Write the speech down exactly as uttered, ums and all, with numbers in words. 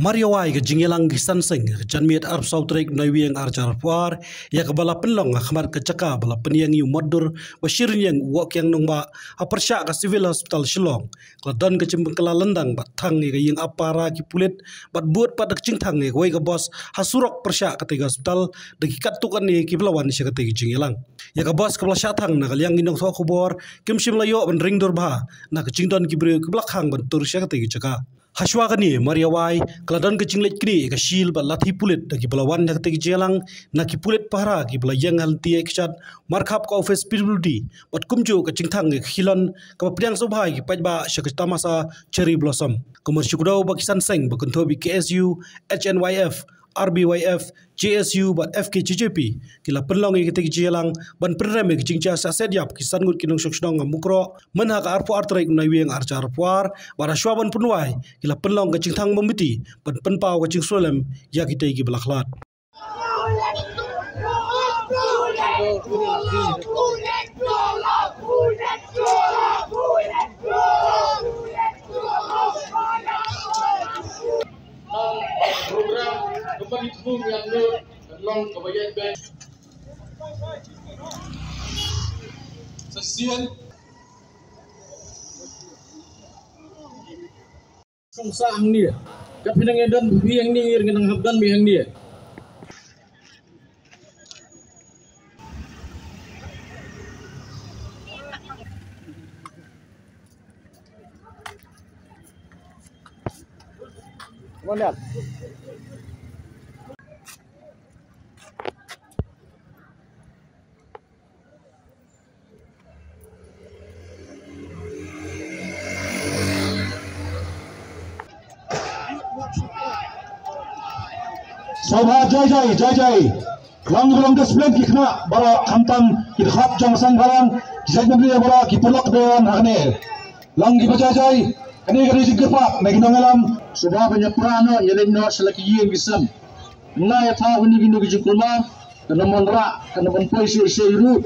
Mar ïawai ka jingïalang ki san seng ka janmiet arphew saw tarik Naiwieng arhajar arphew ar, ïa kaba la pynlong ha khmat ka jaka ba la pynïeng ïa u motdur ba shi rynïeng u Wohkiang Nongbah ha pyrshah ka Civil Hospital Shillong, ka la don ka jingpynkylla lyndang bad thang ïa ka ïing ap para ki pulit bad bud pat da ka jingthang ïa kawei ka bos ha surok pyrshah katei ka hospital da ki katto katne kiba la wan sha katei ka jingïalang. Ïa ka bos kaba la shah thang, na ka liang ki nongthoh khubor kim shym la ïoh ban ring dur bha na ka jingdon ki briew kiba la khang ban tur sha katei ka jaka. Hashwa kane, mar ïawai ka la don ka jingleit knieh ïa ka shield bad lathi pulit da kiba la wan ha katei ka jingïalang, na ki pulit pahara kiba la ïeng ha lynti ïa ka kjat markhap ka office P W D bad kumjuh ka jingthang ïa ka khilon kaba pdiang sngewbha ïa ki paidbah sha ka tamasa Cherry Blossom. Ka mut shu kdew ba ki san seng ba kynthup ïa ka K S U, H N Y F, R B Y F, J S U bad F K J J P ki la pynlong ïa katei ka jingïalang ban pynrem ïa ka jingjia sah set ïap ki san ngut ki nongshong shnong ha Mukroh mynha ka arphew ar tarik Naiwieng arhajar arphew ar, bad hashwa ban pynwai ki la pynlong ka jingthang mombati ban pynpaw ka jingsulem ïa kitei kiba la khlad. Program kaba dei thung ïa ngut kan long kaba ïaid beit. Session. Song sa hangne. Kat phi nang ïa don phi hangne, ngir nang hap don phi hangne. Come on, Dad. Sngewbha jai jai, jai jai. Long long discipline ki khynnah baroh, khamtam ki dkhot jong seng bhalang, ki jaitbynriew baroh, ki paralok ba wan hangne. Long kiba jai jai, kane ka dei jingkyrpad na ki nongïalam. Sngewbha ban ïa pra noh, ïa leit noh sha la ki ïing ki sem. Nga ïa thaw kine kine ki jingkulmar, kan ym wanrah, kan ym poi shuh shuh ruh.